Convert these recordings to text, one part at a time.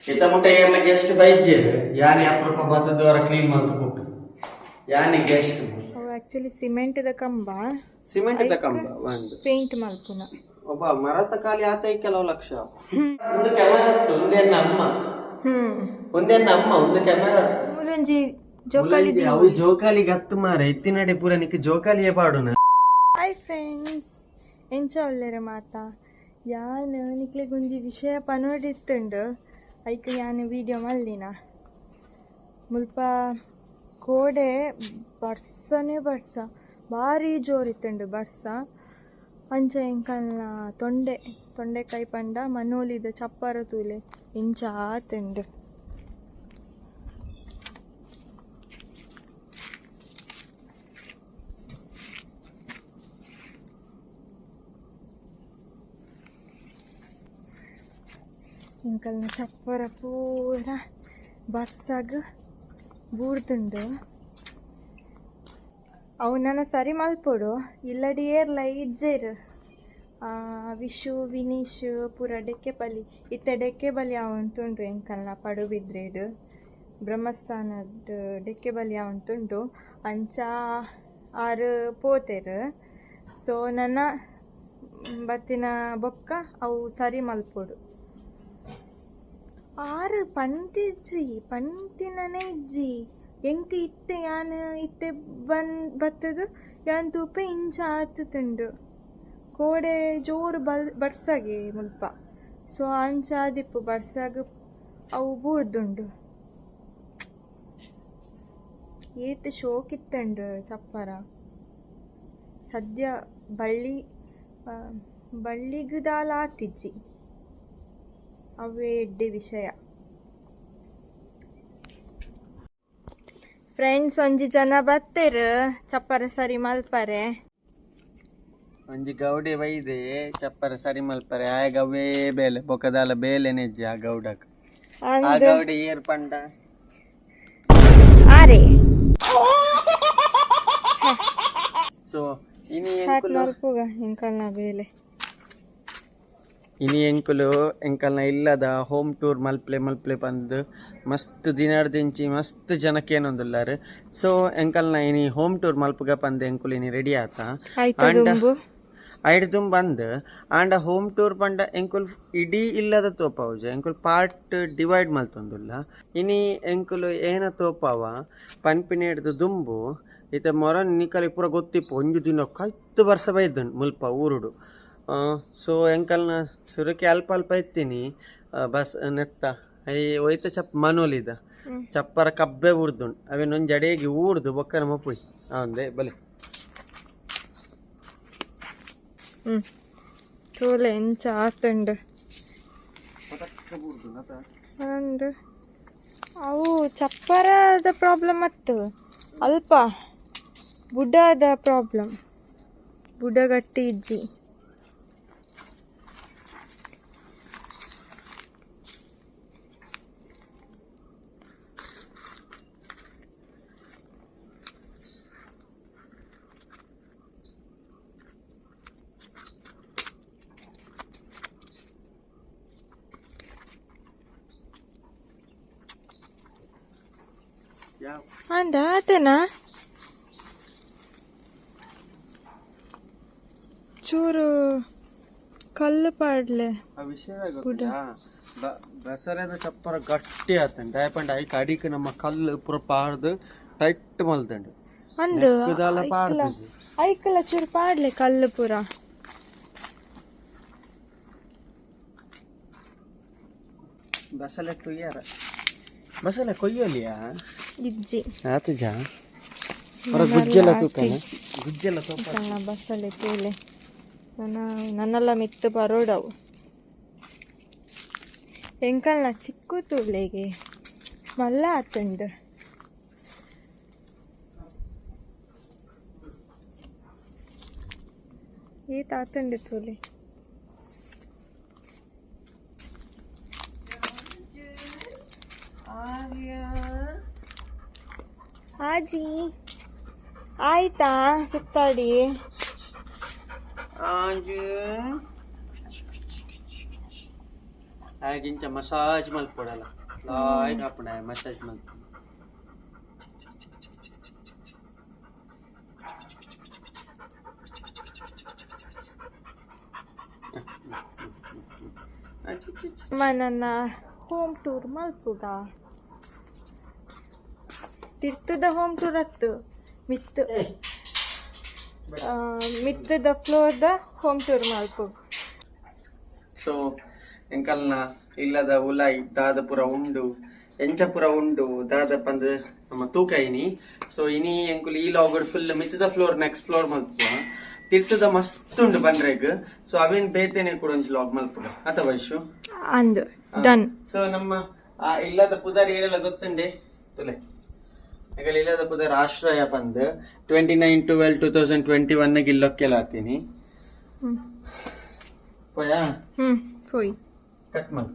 ಇತ್ತ ಮುಟ್ಟ ಏರ್ಲ ಗೆಸ್ಟ್ ಬೈಜೆರ್ ಯಾನೆ ಅಪರೂಪ ಬತ್ತದವರ ಕ್ಲೀನ್ ಮಲ್ತ್ ಪೋಪೆ ಯಾನೆ ಗೆಸ್ಟ್. ಅವು ಆಕ್ಚುಲಿ ಸಿಮೆಂಟ್ದ ಕಂಬ. ಸಿಮೆಂಟ್ ದ ಕಂಬ ಒಂದು. ಪೇಂಟ್ ಮಲ್ಪುನ. ಒಬ್ಬ ಮರತ ಖಾಲಿ ಆತ ಕೆಲವು ಲಕ್ಷ. ಒಂದು ಕ್ಯಾಮೆರಾ ಒಂದೇ ಅಮ್ಮ. ಒಂದೇ ಅಮ್ಮ ಒಂದು ಕ್ಯಾಮೆರಾ. ಮೂಲೊಂಜಿ ಜೋಕಾಲಿ. ಅವು ಜೋಕಾಲಿ ಗತ್ತು ಮಾರ ಇತ್ತಿನಡೆ ಪೂರ ನಿಕ್ ಜೋಕಾಲಿಯೇ ಪಾಡುನ. ಹಾಯ್ ಫ್ರೆಂಡ್ಸ್, ಎಂಚ ಉಲ್ಲೆರ್ ಮಾತ? ಯಾನ್ ನಿಕ್ಲೆಗ್ ಒಂಜಿ ವಿಷಯ ಪನೊಡಿತ್ತುಂಡು, ಐಕ್ ಯಾನ್ ವೀಡಿಯೋ ಮಲ್ದಿನ. ಮುಲ್ಪ ಕೋಡೆ ಬರ್ಸನೇ ಬರ್ಸ, ಭಾರಿ ಜೋರಿತ್ತುಂಡು ಬರ್ಸ. ಅಂಚ ಎಂಕಲ್ನ ತೊಂಡೆ ತೊಂಡೆಕಾಯಿ ಪಂಡ ಮನೋಲಿದ ಚಪ್ಪರ ತೂಲೆ ಇಂಚ ಆತುಂಡು. ಎಂಕಲ್ನ ಚಪ್ಪರ ಪೂರ ಬರ್ಸಗ್ ಬೂರ್ದುಂಡು. ಅವು ನನ ಸರಿ ಮಲ್ಪೊಡು, ಇಲ್ಲಡಿ ಏರ್ಲ ಇಜ್ಜೆರ್. ವಿಶು ವಿನೀಶ್ ಪೂರ ಡೆಕ್ಕೆಪಲ್ಲಿ, ಇತ್ತೆ ಡೆಕ್ಕೆಬಲಿ ಆವೊಂತುಂಡು. ಎಂಕಲ್ನ ಪಡುಬಿದ್ರೆಡ್ ಬ್ರಹ್ಮಸ್ಥಾನದ ಡೆಕ್ಕೆಬಲಿ ಆವೊಂತುಂಡು, ಅಂಚ ಆರ್ ಪೋತೆರ್. ಸೊ ನನ ಬತ್ತಿನ ಬೊಕ್ಕ ಅವು ಸರಿ ಮಲ್ಪೊಡು. ಆರ್ ಪಂತಿಜ್ಜಿ, ಪಂತಿನನೇ ಇಜ್ಜಿ ಎಂಕ್. ಇತ್ತೆ ಯಾನ್ ಇತ್ತೆ ಬನ್ ಬತ್ತದು ಯಾನ್ ತೂಪೆ ಇಂಚ ಆತುಂಡು. ಕೋಡೆ ಜೋರು ಬಲ್ ಬರ್ಸಗೆ ಮುಲ್ಪ, ಸೊ ಅಂಚ ಆದಿಪ್ಪು ಬರ್ಸಗ್ ಅವು ಬೂರ್ದುಂಡು. ಏತ್ ಶೋಕಿತ್ತುಂಡು ಚಪ್ಪರ. ಸದ್ಯ ಬಳ್ಳಿ ಬಳ್ಳಿಗ್ ದಾಲ ಆತಿಜ್ಜಿ, ಅವೇ ಎಡ್ಡೆ ವಿಷಯ. ಫ್ರೆಂಡ್ಸ್, ಒಂಜಿ ಜನ ಬತ್ತೆರ್ ಚಪ್ಪರ ಸರಿ ಮಲ್ಪರೆ. ಒಂಜಿ ಗೌಡೆ ಬೈದೆ ಚಪ್ಪರ ಸರಿ ಮಲ್ಪರೆ. ಆಯಗ ಅವೇ ಬೇಲೆ, ಬೊಕದಾಲ ಬೇಲೆ ನೆಜ್ಜಿ ಆ ಗೌಡಕ್. ಆ ಗೌಡೆ ಏರ್ ಪಂಡ ಆರೆ. ಸೊ ಇನಿ ಸ್ಟಾರ್ಟ್ ಎಂಕುಲು ಮಲ್ಪುಗ ಎಂಕಲ್ನ ಬೇಲೆ. ಇನಿ ಎಂಕುಲು ಎಂಕಲ್ನ ಇಲ್ಲದ ಹೋಮ್ ಟೂರ್ ಮಲ್ಪ್ಲೆ ಮಲ್ಪ್ಲೆ ಪಂದ್ ಮಸ್ತ್ ದಿನರ್ದಿಂಚಿ ಮಸ್ತ್ ಜನಕ್ಕೆ ಏನೊಂದುಲ್ಲಾರ್. ಸೊ ಎಂಕಲ್ನ ಇನಿ ಹೋಮ್ ಟೂರ್ ಮಲ್ಪುಗ ಪಂದ್ ಎಂಕುಲು ಇನಿ ರೆಡಿ ಆತ. ಆಯ್ತ. ಆಂಡ ದುಂಬು ಐಡ್ ದುಂಬು ಬಂದ್ ಆಂಡ ಹೋಮ್ ಟೂರ್ ಪಂಡ ಎಂಕುಲು ಇಡೀ ಇಲ್ಲದ ತೋಪಾವುಜ, ಎಂಕುಲು ಪಾರ್ಟ್ ಡಿವೈಡ್ ಮಲ್ತೊಂದುಲ್ಲ. ಇನಿ ಎಂಕುಲು ಏನ ತೋಪಾವ ಪನ್ಪಿನೆಡ್ದ್ ದುಂಬು ಇತ್ತೆ ಮೊರನ್ ನಿಕಲೆ ಪೂರ ಗೊತ್ತಿಪ್ಪು, ಒಂಜಿ ದಿನ ಕೈತ್ ಬರ್ಸ ಬೈದುಂಡು ಮುಲ್ಪ ಊರುಡು. ಸೊ ಎಂಕಲ್ನ ಸುರುಕೆ ಅಲ್ಪ ಅಲ್ಪ ಇತ್ತೀನಿ ಬಸ್ ನೆತ್ತ I ಒಯ್ತ ಚಪ್ ಮನೋಲಿದ ಚಪ್ಪರ ಕಬ್ಬೆ ಊರ್ದುಂಡು. ಅವೇನ್ ಒಂಜಿ ಅಡೇಗೆ ಊರ್ದು ಬೊಕ್ಕ ನಮ್ಮ ಪುಯ್ ಅಂದೆ ಬಲೆ. ತೂಲೆ ಎಂಚ ಆತುಂಡು. ಅಂದ್, ಅವು ಚಪ್ಪರದ ಪ್ರಾಬ್ಲಮ್ ಅತ್ತು, ಅಲ್ಪ ಬುಡದ ಪ್ರಾಬ್ಲಮ್, ಬುಡಗಟ್ಟಿ ಇಜ್ಜಿ. ಯಾವ ಅಂದ ಆತೇನಾ? ಚೂರು ಕಲ್ಲು ಪಾಡ್ಲೆ. ಆ ವಿಷಯ ಗೊತ್ತಾ? ಬಸರೆದ ಚಪ್ಪರ ಗಟ್ಟಿ ಆತಂಡ್, ದಾಯಪಂಡ ಐಕ್ ಅಡಿಕ್ ನಮ್ಮ ಕಲ್ಲು ಪೂರ ಪಾಡ್ದು ಟೈಟ್ ಮಲ್ತಂಡು. ಅಂದ್. ನೆಕ್ಕುದಾಲ ಪಾಡ್ದಿಜಿ. ಐಕಲ ಚೂರು ಪಾಡ್ಲೆ ಕಲ್ಲು ಪೂರ. ಬಸಲೆ ತುಯ್ಯಾರ, ಬಸಲೆ ಕೊಯ್ಯಲಿಯಾ? ಇಜ್ಜಿ. ಆತುಜಾ? ಹೊರ ಗುಜ್ಜೆಲ್ಲ ತೂಕನ, ಗುಜ್ಜೆಲ್ಲ ತೂಕ. ಸಣ್ಣ ಬಸಳೆ ತೂಲೆ, ನನ್ನ ನನ್ನೆಲ್ಲ ಮಿತ್ತು ಬರೋಡವು. ಎಂಕಲ್ನ ಚಿಕ್ಕು ತೂಲೆಗೆ ಮಲ್ಲ ಆತುಂಡು. ಏತ್ ಆತುಂಡು ತೂಲೆ. ಆಜಿ ಆಯ್ತಾ ಸುತ್ತಾಡಿ? ಆಜು. ಆಯಗ್ ಇಂಚ ಮಸಾಜ್ ಮಲ್ಪೊಡಲ ಲಾಯ್ಕ್ ಆಪುಂಡು ಆಯೆ ಮಸಾಜ್ ಮಲ್ಪು. ನನ್ನ ಹೋಮ್ ಟೂರ್ ಮಲ್ಪುಗ ತಿರ್ತದ ಹೋಮ್ ಟೂರ್ ಅತ್ತು ಮಿತ್ತು ಮಿತ್ತದ ಫ್ಲೋರ್ದ ಹೋಮ್ ಟೂರ್ ಮಲ್ಪುಗ. ಸೊ ಎಂಕಲ್ನ ಇಲ್ಲದ ಉಲಾಯಿ ದಾದ ಪುರ ಉಂಡು ಎಂಚ ಪುರ ಉಂಡು ದಾದ ಪಂದ್ ನಮ್ಮ ತೂಕ ಇನಿ. ಸೊ ಇನಿ ಎಂಕುಲು ಈ ಲಾಗಡ್ ಫುಲ್ ಮಿತ್ತದ ಫ್ಲೋರ್ ಎಕ್ಸ್ಪ್ಲೋರ್ ಮಲ್ಪುವ. ತಿರ್ತದ ಮಸ್ತ್ ಉಂಡು ಬಂಡ್ರೆಗ್. ಸೊ ಅವೇನ್ ಬೇತೇನೆ ಕೂಡ ಒಂಜಿ ಲಾಗ್ ಮಲ್ಪುಗ ಅತ ವೈಶು ಅಂದು ಡನ್. ಸೊ ನಮ್ಮ ಆ ಇಲ್ಲದ ಪುದರ್ ಏರೆಲ್ಲ ಗೊತ್ತುಂಡೆ ತುಲೆ ಎಂಕಲ್ ಇಲ್ಲದ ಪುದರ್ ಆಶ್ರಯ ಪಂದ್ 29/12/2021 ಇಲ್ಲೊಕ್ಕೆಲ್ಲ ಆತೀನಿ ಪೋಯಾ. ಪೋಯ್ ಕಟ್ ಮಲ್.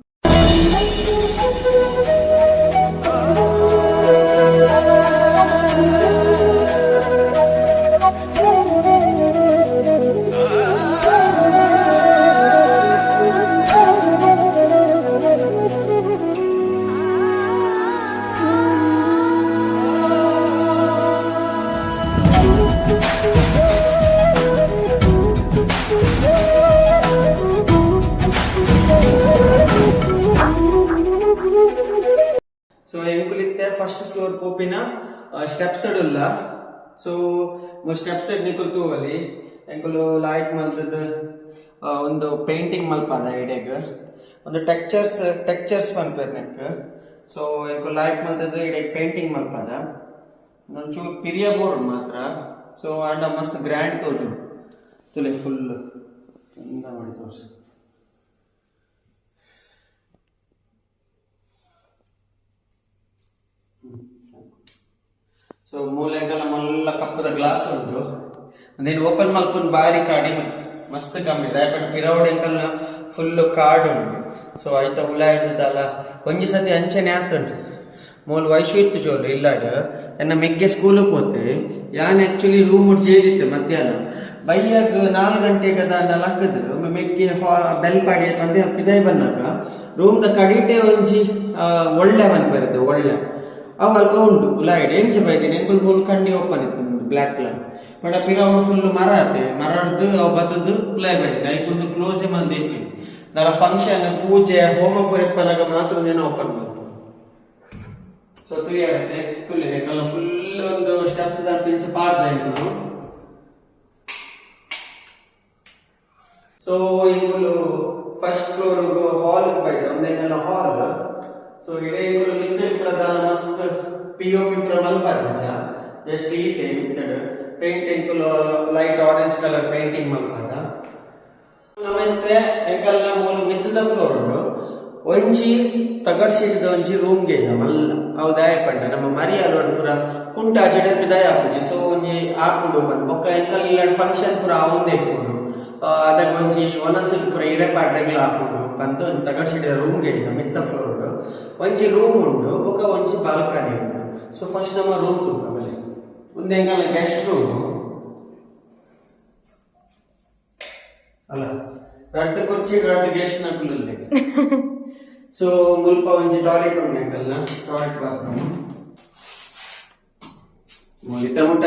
ಸೊ ಎಂಕುಲಿತ್ತೆ ಫಸ್ಟ್ ಫ್ಲೋರ್ ಪೋಪಿನ ಸ್ಟೆಪ್ಸ್ ಉಲ್ಲ. ಸೊ ಸ್ಟೆಪ್ಸ್ ನಿಕುಲ್ ತೂವಲಿ ಎಂಕುಲು ಲೈಟ್ ಮಲ್ತದ ಒಂದು ಪೇಂಟಿಂಗ್ ಮಲ್ಪಾದ ಇಡೆಗ್ ಒಂದು ಟೆಕ್ಚರ್ಸ್ ಟೆಕ್ಚರ್ಸ್ ಪನ್ಪೆರ್ ನೆಕ್. ಸೊ ಎಂಕುಲು ಲೈಟ್ ಮಲ್ತದ ಇಡೆಗ್ ಪೇಂಟಿಂಗ್ ಮಲ್ಪಾದ ಒಂಚೂರು ಪಿರಿಯ ಬೋರ್ಡ್ ಮಾತ್ರ. ಸೊ ಅಂಡ ಮಸ್ತ್ ಗ್ರ್ಯಾಂಡ್ ತೋಜು ತುಲೆ ಫುಲ್ ಚಂದ ಮಾಡಿ ತೋರ್ಸು. ಸೊ ಮೂಲೆಗೆಲ್ಲ ಮಲ್ಲ ಕಪ್ಪದ ಗ್ಲಾಸ್ ಉಂಟು. ನೀನು ಓಪನ್ ಮಲ್ಪುನ್ ಬಾರಿ ಕಡಿಮೆ ಮಸ್ತ್ ಕಮ್ಮಿ ದಾಯಪಂಡ ಪಿರೌಡ್ ಎಂಕಲ್ನ ಫುಲ್ ಕಾಡು ಉಂಟು. ಸೊ ಐತ ಉಲಾಯಿಡ್ದಲ್ಲ ಒಂಜಿ ಸತಿ ಅಂಚನೆ ಆತುಂಡು. ಮೂಲು ವೈಶು ಇತ್ತು ಜೋಲು ಇಲ್ಲಾಡ್ ಎನ್ನ ಮೆಗ್ಗೆ ಸ್ಕೂಲಿಗೆ ಪೋತೆ ಯಾನ್ ಆಕ್ಚುಲಿ ರೂಮ್ ಜೇದಿತ್ತೆ ಮಧ್ಯಾಹ್ನ ಬಯ್ಯಾಗ 4 ಗಂಟೆಗೆ ದಾಂಡ ಲಕ್ಕದು ಮೆಗ್ಗೆ ಬೆಲ್ ಪಾಡಿ ಬಂದೆ ಪಿದಾಯಿ ಬಂದಾಗ ರೂಮ್ ದ ಕಡಿಟೆ ಒಂಜಿ ಒಳ್ಳೆ ಬಂದ್ ಬರುತ್ತೆ ಒಳ್ಳೆ ಅವು ಅಲ್ಪ ಉಂಟು ಉಲಾಯಿಡ್ ಎಂಚ ಬೈದಿನಿ ಎಂಕುಲು ಮೂಲು ಕಣ್ಣಿ ಓಪನ್ ಇತ್ತು ಬ್ಲ್ಯಾಕ್ ಗ್ಲಾಸ್ ಪಂಡ ಪಿರೌಡ್ ಫುಲ್ ಮರ ಆತೆ ಮರಡ್ದು ಅವು ಬತ್ತದು ಉಲಾಯ್ ಬೈದಿನಿ ಐಕೊಂದು ಕ್ಲೋಸ್ ಮಲ್ದಿಪ್ಪಿ ದಾರ ಫಂಕ್ಷನ್ ಪೂಜೆ ಹೋಮ ಪುರಿಪ್ಪನಾಗ ಮಾತ್ರ ನೀನು ಓಪನ್ ಮಾಡ್ತು. ಸೊ ತುಳಿ ಆಗುತ್ತೆ ತುಳಿ ಎಂಕಲ್ನ ಫುಲ್ ಒಂದು ಸ್ಟೆಪ್ಸ್ ದಾಂತ ಪಾಡ್ದ ಎಂಕುಲು. ಸೊ ಇಂಗುಲು ಫಸ್ಟ್ ಫ್ಲೋರ್ ಹಾಲ್ ಬೈದ ಒಂದು ಎಂಕಲ್ನ ಹಾಲ್. ಸೊ ಇಡೇ ಇಂಗುಲು ಮಿತ್ತ ಪ್ರಧಾನ ಮಸ್ತ್ ಪಿಒಪಿ ಪೂರ ಮಲ್ಪಾದ ಜಸ್ಟ್ ಈತೆ ಮಿತ್ತಡ್ ಪೇಂಟ್ ಎಂಕುಲು light orange colour painting ಮಲ್ಪಾದ. ನಮ್ಮೆಂತೆ ಎಂಕಲ್ನ ಮೂಲು ಮಿತ್ತದ ಫ್ಲೋರ್ ಉಂಡು ಒಂಜಿ ತಗಡ್ ಶೀಟ್ದ ಒಂಜಿ ರೂಮ್ಗೆ ಮಲ್ಲ ಅವು ದಾಯ ಪಂಡ ನಮ್ಮ ಮರಿಯಾಲೋಡ್ ಪೂರ ಕುಂಟ ಜಡಪಿ ದಾಯ ಆಪುಜಿ. ಸೊ ಒಂಜಿ ಆಪುಂಡು ಬಂದ್ ಬೊಕ್ಕ ಎಂಕಲ್ ಇಲ್ಲಡ್ ಫಂಕ್ಷನ್ ಪೂರ ಆವೊಂದೇ ಇಪ್ಪುಂಡು ಅದಕ್ಕೆ ಒಂಜಿ ಒನಸಿಲ್ ಪೂರ ಇರೆ ಪಾಡ್ರೆಗ್ಲ ಆಪುಂಡು ಪಂದ್ ಒಂಜಿ ತಗಡ್ ಶೀಟ್ ರೂಮ್ಗೆ ಇಲ್ಲ ಮಿತ್ತ ಫ್ಲೋರ್ ಒಂಜಿ ರೂಮ್ ಉಂಡು ಬೊಕ್ಕ ಒಂಜಿ ಬಾಲ್ಕನಿ ಉಂಡು. ಸೊ ಫಸ್ಟ್ ನಮ್ಮ ರೂಮ್ ತೂಕ ಆಮೇಲೆ ಒಂದು ಎಂಕಲ್ನ ಗೆಸ್ಟ್ ರೂಮ್ ಅಲ್ಲ ರಡ್ಡ್ ಕುರ್ಚಿ ರಡ್ಡ್ ಗೆಸ್ಟ್ ನಕುಲು. ಸೊ ಮುಲ್ಪ ಒಂಜಿ ಟಾಯ್ಲೆಟ್ ಉಂಡು ಎಂಕಲ್ನ ಟಾಯ್ಲೆಟ್ ಬಾತ್ರೂಮ್. ಇತ್ತ ಮುಟ್ಟ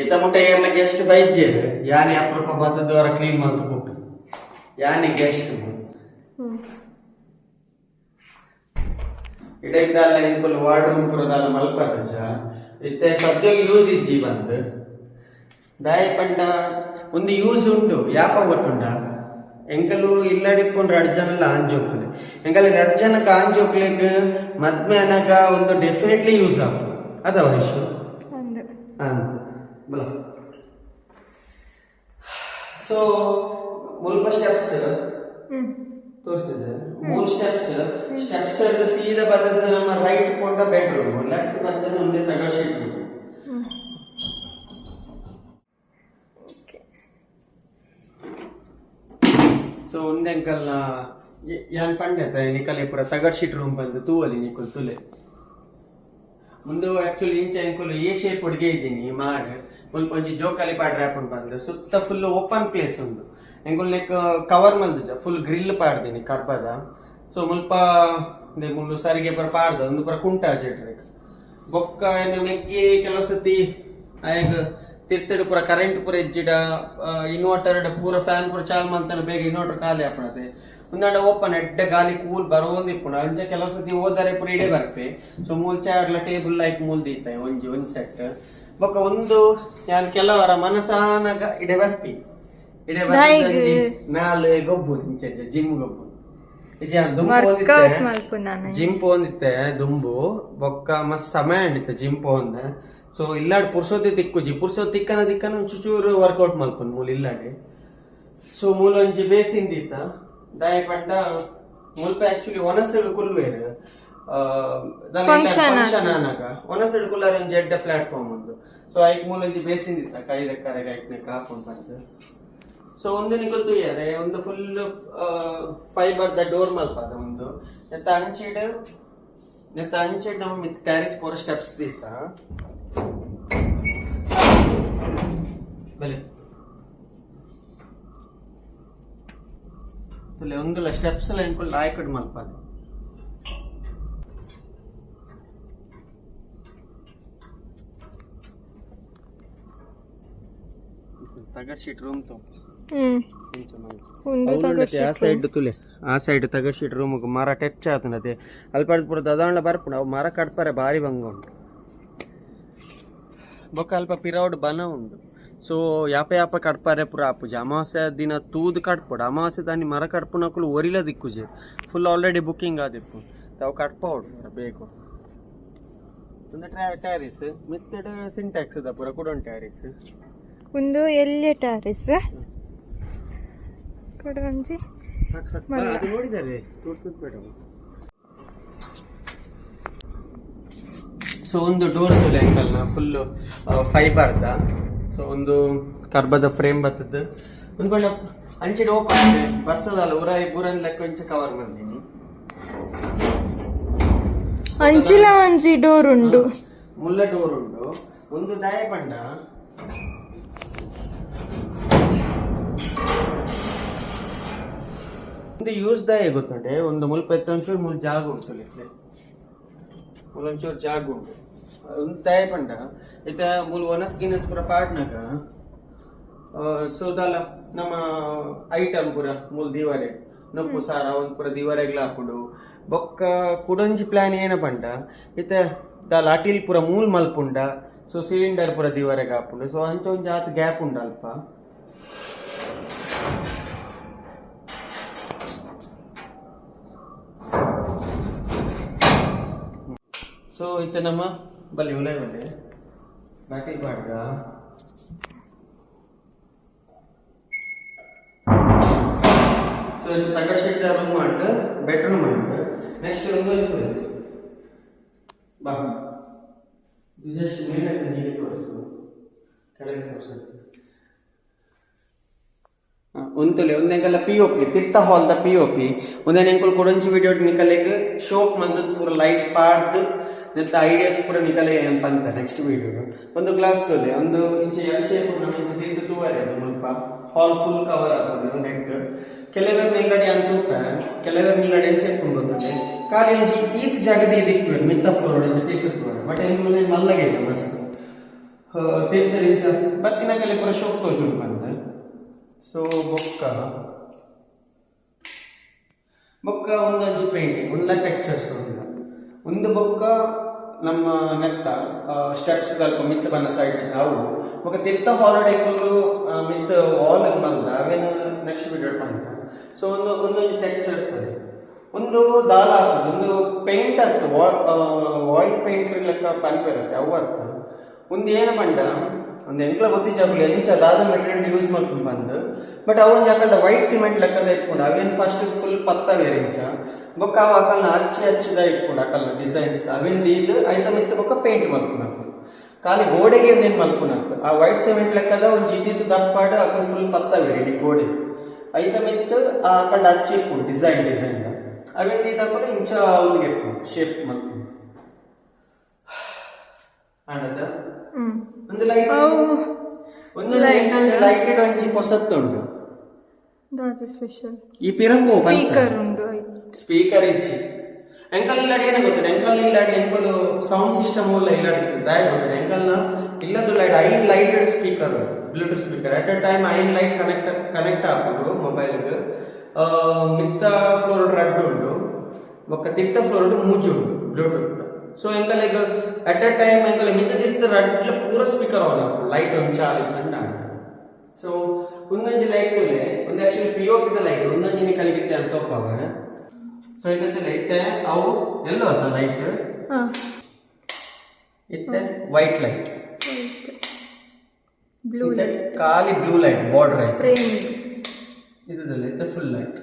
ಇತ್ತ ಮುಟ್ಟ ಏರ್ಲ ಗೆಸ್ಟ್ ಬೈಜ್ಜೆರ್ ಯಾನೆ ಅಪ್ರೂಪ ಬತ್ತದವರ ಕ್ಲೀನ್ ಮಲ್ತು ಕೊಟ್ಟು ಯಾನೆ ಗೆಸ್ಟ್ ಇಡೈದಾಲ ಎಂಕುಲು ವಾರ್ಡ್ ರೂಮ್ ಪುರದಾಲ ಮಲ್ಪದಜ ಇತ್ತೆ ಸದ್ಯಗ್ ಯೂಸ್ ಇಜ್ಜಿ ಬಂದ್ ದಾಯ ಪಂಡ ಒಂದು ಯೂಸ್ ಉಂಡು ಯಾಪ ಗೊತ್ತುಂಡ ಎಂಕಲು ಇಲ್ಲಡಿಪ್ಪುಂಡು ರಡ್ಡ್ ಜನಲ ಆಂಜೋಕುಲೆ ಎಂಕಲ್ ರಡ್ಡ್ ಜನಕ್ಕೆ ಆಂಜೋಕ್ಲೆಗ್ ಮದ್ಮೆ ಅನಗ ಒಂದು ಡೆಫಿನೆಟ್ಲಿ ಯೂಸ್ ಆಪು ಅದ ವಯಸ್ಸು ಅಂದು ಬಲ. ಸೊ ಮುಲ್ಪ ಸ್ಟೆಪ್ಸ್ ತೋರಿಸ್ತಿದ್ದೆ ಮೂರು ಸ್ಟೆಪ್ಸ್ ಸ್ಟೆಪ್ಸ್ ಹಿಡಿದು ಸೀದಾ ಬರ್ತದೆ ನಮ್ಮ ರೈಟ್ ಕೊಂಡ ಬೆಡ್ರೂಮ್ ಲೆಫ್ಟ್ ಬಂದ್ರೆ ಒಂದೇ ತಗಡ್ ಶೀಟ್. ಸೊ ಒಂದೇ ಅಂಕಲ್ನ ಯಾನ್ ಪಂಡೆತ ನಿಕಲೆ ಪೂರ ತಗಡ್ ಶೀಟ್ ರೂಮ್ ಬಂದು ತೂವಲಿ ನಿಕುಲ್ ತುಲೆ ಮುಂದೆ ಆಕ್ಚುಲಿ ಇಂಚ ಎಂಕುಲು ಎ ಶೇಪ್ ಅಡುಗೆ ಇದ್ದೀನಿ ಮಾಡ್ ಮುಲ್ಪ ಒಂಜಿ ಜೋಕಾಲಿ ಪಾಡ್ರೆ ಆಪುಂಡು ಬಂದು ಸುತ್ತ full open place ಉಂಡು ಎಂಕುಲು ಲೈಕ್ ಕವರ್ ಮಲ್ದಿದ್ದ ಫುಲ್ ಗ್ರಿಲ್ ಪಾಡ್ದೀನಿ ಕರ್ಬದ. So ಮುಲ್ಪ ಮುಲ್ಲು ಸರಿಗೆ ಪೂರ ಪಾಡ್ದ ಒಂದು ಪೂರ ಕುಂಟ ಜೆಟ್ರೆ. ಬೊಕ್ಕ ಎನ್ನ ಮೆಗ್ಗಿ ಕೆಲವು ಸತಿ ಆಯಗ್ ತಿರ್ತಡ್ ಪೂರ ಕರೆಂಟ್ ಪೂರ ಇಜ್ಜಿಡ ಇನ್ವರ್ಟರ್ ಪೂರ ಫ್ಯಾನ್ ಪೂರ ಚಾಲ್ ಮಲ್ತನ ಬೇಗ ಇನ್ವರ್ಟರ್ ಖಾಲಿ ಆಪಣತೆ. ಒಂದಾಂಡ ಓಪನ್ ಎಡ್ಡೆ ಗಾಲಿ ಕೂಲ್ ಬರೋಂದು ಇಪ್ಪುಂಡು. ಅಂಚ ಕೆಲವು ಸತಿ ಓದರೆ ಪೂರ ಇಡೆ ಬರ್ಪೆ. ಸೊ ಮೂಲ್ chair table like ಮೂಲ್ ದೀತ ಒಂಜಿ ಒಂಜಿ ಸೆಟ್. ಬೊಕ್ಕ ಒಂದು ಯಾನ್ ಕೆಲವರ ಮನಸಾನಗ ಇಡೆ ಬರ್ಪಿ. ಇಡೆ ಬರ್ಪಿ ನಾಲ್ ಗೊಬ್ಬು ಇಂಚ ಜಿಮ್ ಗೊಬ್ಬು. ವರ್ಕೌಟ್ ಮಲ್ಪುನಾನ ಜಿಮ್ ಪೋಂದಿತ್ತೆ ದುಂಬು. ಬೊಕ್ಕ ಮಸ್ತ್ ಸಮಯ ಅಂಡಿತ್ತೆ ಜಿಮ್ ಪೋಂದೆ. ಸೊ ಇಲ್ಲಾಡ್ ಪುರ್ಸೋತಿ ತಿಕ್ಕುಜಿ, ಪುರ್ಸೋತಿ ತಿಕ್ಕನ ತಿಕ್ಕನ ಚುಚೂರು ವರ್ಕೌಟ್ ಮಲ್ಪುನು ಮೂಲು ಇಲ್ಲಾಡಿ. ಸೊ ಮೂಲ ಒಂಜಿ ಬೇಸಿಂದಿತ್ತ ದಾಯ ಪಂಡ ಮುಲ್ಪ ಆಕ್ಚುಲಿ ಒನಸಡ್ ಕುಲ್ವೇರು ಫಂಕ್ಷನ್ ಆನಾಗ ಒನಸಡ್ ಕುಲ್ಲಾರ ಒಂಜಿ ಎಡ್ಡೆ ಪ್ಲಾಟ್ಫಾರ್ಮ್ ಉಂಡು. ಸೊ ಐಕ್ ಮೂಲ ಒಂಜಿ ಬೇಸಿಂದಿತ್ತ ಕೈ ದಕ್ಕರೆಗ್ ಐಕ್ನೆ ಕಾಪುಂಡು ಪಂದ್. ಸೊ ಒಂದು ನಿಕುಲ್ ತೂಯರೆ ಒಂದು full fibre the door ಮಲ್ಪದ ಒಂದು ನೆತ್ತ ಅಂಚಿಡ್ ನೆತ್ತ ಅಂಚಿಡ್ ನಮ್ಮ ಮಿತ್ ಟ್ಯಾರಿಸ್ ಪೂರ ಸ್ಟೆಪ್ಸ್ ದೀತ ಬಲೆ ತುಲೆ ಒಂದುಲ ಸ್ಟೆಪ್ಸ್ ಲ ಎಂಕುಲ್ ಲಾಯ್ಕಡ್ ಮಲ್ಪದ. ತಗಡ್ ಶೀಟ್ ರೂಮ್ ತೋಪ. ಆ ಸೈಡ್ ತುಲೆ ಆ ಸೈಡ್ ತಗಡ್ ಶೀಟ್ ರೂಮ್ ಮರ ಟಚ್ ಆತನದೆ ಅಲ್ಪ ಪೂರ ದದಾಂಡ ಬರ್ಪುಂಡು. ಅವು ಮರ ಕಟ್ಪರೆ ಬಾರಿ ಬಂಗ ಉಂಟು. ಬೊಕ್ಕ ಅಲ್ಪ ಪಿರೌಡ್ ಬನ ಉಂಡು. ಸೊ ಯಾಪ ಯಾಪ ಕಟ್ಪಾರೆ ಪೂರ ಆಪುಜಿ. ಅಮಾವಾಸ್ಯೆ ದಿನ ತೂದು ಕಟ್ಪೊಡು. ಅಮಾವಾಸ್ಯೆ ದಾನಿ ಮರ ಕಟ್ಪುನಕುಲು ಒರಿಲ ದಿಕ್ಕುಜಿ. Full already booking ಆದಿಪ್ಪು ತಾವು ಕಟ್ಪೋಡು ಬೇಕು. ಒಂದು ಟ್ಯಾರಿಸ್ ಮಿತ್ತಡ್ ಸಿಂಟ್ಯಾಕ್ಸ್ the ಪೂರ ಕುಡೊಂಡು ಟ್ಯಾರಿಸ್. ಒಂದು ಎಲ್ಯ ಟ್ಯಾರಿಸ್ ಕುಡ ಒಂಜಿ ಸಾಕು ಸಾಕು ಅದು ನೋಡಿದ್ದಾರೆ ತೋರ್ಸೋದು ಬೇಡ. ಸೊ ಒಂದು ಡೋರ್ ತುಲೆ ಅಂಕಲ್ನ ಫುಲ್ ಫೈಬರ್ದ. ಸೊ ಒಂದು ಕರ್ಬದ ಫ್ರೇಮ್ ಬರ್ತದೆ. ಒಂದು ಬಣ್ಣ ಅಂಚಿನ ಓಪನ್ ಬರ್ಸದಲ್ಲ ಉರಾಯಿ ಬೂರನ್ ಲೆಕ್ಕ ಒಂಚ ಕವರ್ ಬಂದೀನಿ. ಅಂಚಿಲ ಒಂಜಿ ಡೋರ್ ಉಂಡು. ಮುಲ್ಲ ಡೋರ್ ಉಂಡು. ಒಂದು ದಾಯ ಪಂಡ ಒಂದು ಯೂಸ್ ದಾಯ ಗೊತ್ತುಂಟೆ. ಒಂದು ಮುಲ್ಪ ಎತ್ತ ಒಂಚೂರು ಮುಲ್ ಜಾಗ ಉಂಟು ಇತ್ಲೆ ಮುಲ್ ಒಂಚೂರು ಜಾಗ ಉಂಟು. ಒಂದು ದಾಯ ಪಂಡ ಇತ್ತ ಮುಲ್ ಒನಸ್ ಗಿನಸ್ ಪೂರ ಪಾಡ್ನಾಗ ಸೊ ದಾಲ ನಮ್ಮ ಐಟಮ್ ಪೂರ ಮೂಲ್ ದಿವಾರೆ ನೊಪ್ಪು ಸಾರ ಒಂದು ಪೂರ ದಿವಾರೆಗ್ಲ ಹಾಕುಂಡು. ಬೊಕ್ಕ ಕುಡೊಂಜಿ ಪ್ಲಾನ್ ಏನ ಪಂಡ ಇತ್ತ ದಾಲ ಅಟಿಲ್ ಪೂರ ಮೂಲ್ ಮಲ್ಪುಂಡ. ಸೊ ಸಿಲಿಂಡರ್ ಪೂರ ದಿವಾರೆಗ್ ಹಾಪುಂಡು. ಸೊ ಅಂಚ ಒಂಜಿ ಆತ್ ಗ್ಯಾಪ್ ಉಂಡು ಅಲ್ಪ. ಸೊ ಇತ್ತ ನಮ್ಮ ಬಲ್ಲಿ ಉಲೈ ಬಲ್ಲಿ ಬಾಟಿಲ್ ಪಾಡ್ಗ. ಸೊ ಇದು ತಗಡ್ ಶೀಟ್ ರೂಮ್ ಉಂಟು, ಬೆಡ್ರೂಮ್ ಉಂಟು. ನೆಕ್ಸ್ಟ್ ಒಂದು ಬಾ ಜಸ್ಟ್ ಮೇಲೆ ನೀರು ತೋರಿಸು ಕೆಳಗೆ ತೋರಿಸು. ಒಂತುಲೆ ಒಂದೆಂಕಲ್ಲ P O P ತಿರ್ತ hall the P O P. ಒಂದೇನು ಎಂಕುಲು ಕೊಡೊಂಚಿ ವಿಡಿಯೋ ನಿಕಲೆಗ್ ಶೋಕ್ ಮಂತ್ ಪೂರ ಲೈಟ್ ಪಾಡ್ದು ನೆತ್ತ ಐಡಿಯಾಸ್ ಪೂರ ನಿಕಲೆ ಪಂತ ನೆಕ್ಸ್ಟ್ ವಿಡಿಯೋ. ಒಂದು ಗ್ಲಾಸ್ ತೊಲೆ ಒಂದು ಇಂಚ ಎಲ್ ಶೇಪ್ ನಮ್ಮ ಇಂಚ ತಿರ್ತು ತೂವರೆ ಮುಲ್ಪ ಹಾಲ್ ಫುಲ್ ಕವರ್ ಆಪುಂಡು ನೆಟ್. ಕೆಲವರು ನಿಲ್ಲಡಿ ಅಂತೂಪ ಕೆಲವರು ನಿಲ್ಲಡಿ ಅಂಚೆ ಗೊತ್ತುಂಟೆ ಖಾಲಿ ಅಂಚಿ ಈತ್ ಜಾಗದ ದಿಕ್ಕು ಮಿತ್ತ ಫ್ಲೋರ್ ಇಂಚ ತಿರ್ತು ತೂವರೆ. ಬಟ್ ಎಂಕುಲು ಮಲ್ಲಗೆ ಮಸ್ತ್ ತಿರ್ತು ಇಂಚ ಬತ್ತಿನ ಕಲೆ ಪೂರ ಶೋಕ್ ತೋಜುಂಡು ಪಂದ್. ಸೊ ಬೊಕ್ಕ ಬೊಕ್ಕ ಒಂದೊಂಜಿ ಪೇಂಟಿಂಗ್ ಒಂದ ಟೆಕ್ಸ್ಚರ್ಸ್ ಉಂಡು. ಒಂದು ಬೊಕ್ಕ ನಮ್ಮ ನೆತ್ತ ಸ್ಟೆಪ್ಸ್ ದಲ್ಪ ಮಿತ್ತ ಬನ್ನ ಸೈಡ್ ಅವು ಬೊಕ್ಕ ತಿರ್ತ ಹಾಲಿಡೇ ಮಿತ್ತ ವಾಲ್ ಮಲ್ದ ಅವೇನು ನೆಕ್ಸ್ಟ್ ವಿಡಿಯೋ ಪಂಡ. ಸೊ ಒಂದು ಒಂದೊಂದು ಟೆಕ್ಸ್ಚರ್ ಇರ್ತದೆ. ಒಂದು ದಾಲ ಹಾಕುದು ಒಂದು ಪೇಂಟ್ ಅತ್ತು ವಾಯ್ಟ್ ಪೇಂಟ್ ಲೆಕ್ಕ ಪನ್ಪೆರತ್ತೆ ಅವು ಅತ್ತು. ಒಂದು ಏನು ಪಂಡ ಒಂದು ಎಂಕ್ಲ ಗೊತ್ತಿಜ್ಜಾಕುಲು ಎಂಚ ದಾದ ಮೆಟೀರಿಯಲ್ ಯೂಸ್ ಮಲ್ಪುಂಡು ಬಂದು. ಬಟ್ ಅವು ಒಂಜಿ ಅಕಲ್ಡ ವೈಟ್ ಸಿಮೆಂಟ್ ಲೆಕ್ಕದ ಇಟ್ಕೊಂಡು ಅವೇನು ಫಸ್ಟ್ ಫುಲ್ ಪತ್ತ ವೇರಿಂಚ ಬೊಕ್ಕ ಅವು ಅಕಲ್ನ ಅಚ್ಚಿ ಅಚ್ಚಿದ ಇಟ್ಕೊಂಡು ಅಕಲ್ನ ಡಿಸೈನ್ಸ್ ಅವೇನು ದೀದ್ ಐತ ಮಿತ್ತ ಬೊಕ್ಕ ಪೇಂಟ್ ಮಲ್ಪುನಕು ಖಾಲಿ ಗೋಡೆಗೆ ಒಂದೇನು ಮಲ್ಪುನಕ್ ಆ ವೈಟ್ ಸಿಮೆಂಟ್ ಲೆಕ್ಕದ ಒಂಜಿ ಇದ್ದಿದ್ದು ದಪ್ಪಾಡು ಅಕಲ್ ಫುಲ್ ಪತ್ತ ವೇರಿ ಇಡೀ ಗೋಡೆಗೆ ಐತ ಮಿತ್ತ ಆ ಅಕಲ್ಡ ಅಚ್ಚಿ ಇಪ್ಪುಂಡು ಡಿಸೈನ್ ಡಿಸೈನ್ ಅವೇನು ದೀದ್ ಅಕುಲು ಇಂಚ ಅವ್ನಿಗೆ ಇಪ್ಪುಂಡು ಶೇಪ್ ಮಲ್ಪುಂಡು ಆಂಡದ ಒಂದು ಲೈಟ್ ಅವು ಒಂದು ಲೈಟ್ ಲೈಟೆಡ್ ಒಂಜಿ ಪೊಸತ್ತು ಉಂಟು. ದಾದ ಸ್ಪೆಷಲ್ ಈ ಪಿರವು ಸ್ಪೀಕರ್ ಉಂಡು ಸ್ಪೀಕರ್ ಇಜ್ಜಿ. ಎಂಕಲ್ ಇಲ್ಲಾಡಿ ಏನ ಗೊತ್ತಿಲ್ಲ, ಎಂಕಲ್ ಇಲ್ಲಾಡಿ ಎಂಕಲ್ ಸೌಂಡ್ ಸಿಸ್ಟಮ್ ಎಲ್ಲ ಇಲ್ಲಾಡಿ ದಾಯ ಗೊತ್ತಿಲ್ಲ. ಎಂಕಲ್ನ ಇಲ್ಲದು ಲೈಟ್ ಐನ್ lighted speaker, Bluetooth speaker. At a time ಐನ್ light connect connect ಆಪುಂಡು ಮೊಬೈಲ್ಗೆ. ಮಿತ್ತ ಫ್ಲೋರ್ ರಡ್ಡ್ ಉಂಡು, ಬೊಕ್ಕ ತಿರ್ತ ಫ್ಲೋರ್ ಮೂಜಿ ಉಂಡು ಬ್ಲೂಟೂತ್. ಸೊ ಎಂಕಲ್ ಈಗ at a time ಎಂಕಲ್ ಮಿತ್ತ ತಿರ್ತ ರಡ್ಲ ಪೂರ ಸ್ಪೀಕರ್ ಆನ್ ಆಪುಂಡು, ಲೈಟ್ ಒಂಜಿ ಚಾಲು ಇತ್ತಂಡ. ಸೊ ಒಂದೊಂಜಿ ಲೈಟ್ ಉಲ್ಲೆ, ಒಂದು ಆಕ್ಚುಲಿ ಪಿಒಪಿದ ಲೈಟ್ ಒಂದೊಂಜಿನ ಕಲಿಗಿತ್ತೆ ಅಂತ ಒಪ್ಪಾಗ. ಸೊ ಇದಕ್ಕೆ ಇತ್ತೆ ಅವು ಎಲ್ಲೋ ಅತ್ತ ಲೈಟ್. ಹಾ. ಇತ್ತೆ white light. Blue. ಖಾಲಿ blue light border ಆಯ್ತು. ಫ್ರೇಮ್. ಇದಲ್ಲ ಇತ್ತೆ ಫುಲ್ ಲೈಟ್.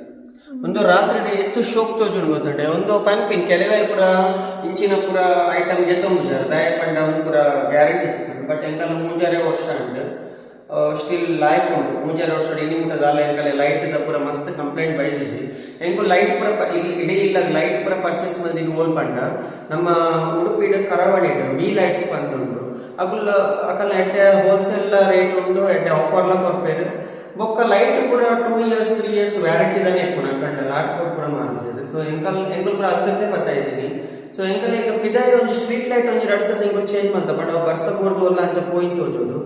ಒಂದು ರಾತ್ರಿ ಎತ್ತು ಶೋಕ್ ತೋಜುಂಡು ಗೊತ್ತುಂಟೆ. ಒಂದು ಪನ್ಪಿನ್ ಕೆಲವೇರು ಪೂರ ಇಂಚಿನ ಪೂರ ಐಟಮ್ ಗೆತ್ತೊಂಬುಜಾರ್, ದಾಯ ಪಂಡ ಒಂದು ಪೂರ ಗ್ಯಾರಂಟಿ ಚಿಕ್ಕುಂಡು. ಬಟ್ ಎಂಕಲ್ಲ ಮೂಜಾರೆ ವರ್ಷ ಉಂಡು, ಸ್ಟಿಲ್ ಲಾಯ್ಕ್ ಉಂಟು. ಮೂಜಾರೆ ವರ್ಷ ಇನಿ ಮುಟ್ಟ ದಾಲ ಎಂಕಲೆ ಲೈಟ್ ದ ಪೂರ ಮಸ್ತ್ ಕಂಪ್ಲೇಂಟ್ ಬೈದಿಜಿ. ಎಂಕು ಲೈಟ್ ಪೂರ ಇಲ್ಲಿ ಇಡೀ ಇಲ್ಲ ಲೈಟ್ ಪೂರ ಪರ್ಚೇಸ್ ಮಲ್ದಿನ ಓಲ್ ಪಂಡ ನಮ್ಮ ಉಡುಪಿಡ್ ಕರಾವಳಿಡ್ ವಿ ಲೈಟ್ಸ್ ಪಂದುಂಡು. ಅಕುಲ್ ಅಕಲ್ನ ಎಡ್ಡೆ ಹೋಲ್ಸೇಲ್ ರೇಟ್ ಉಂಡು, ಎಡ್ಡೆ ಆಫರ್ಲ ಕೊರ್ಪೇರು. ಬೊಕ್ಕ ಲೈಟ್ ಪೂರ 2 years 3 years warranty ದಾನೆ ಇಪ್ಪುನ ಕಂಡ ಲಾಟ್ ಪೂರ ಮಾರ್ಜೇರು. ಸೊ ಎಂಕಲ್ ಎಂಕಲ್ ಪೂರ ಅಲ್ದದ್ದೇ ಬರ್ತಾ ಇದ್ದೀನಿ. ಸೊ ಎಂಕಲ್ ಈಗ ಪಿದಾಯಿ ಒಂಜಿ ಸ್ಟ್ರೀಟ್ ಲೈಟ್ ಒಂಜಿ ರಡ್ಡ್ ಸರ್ತಿ ಎಂಕುಲು ಚೇಂಜ್ ಮಲ್ತ, ಬಟ್ ಅವು ಬರ್ಸ ಬೂರ್ದು ಒಲ್ಲ ಅಂಚ ಪೋಯಿನ್ ತೋಜೋಡು.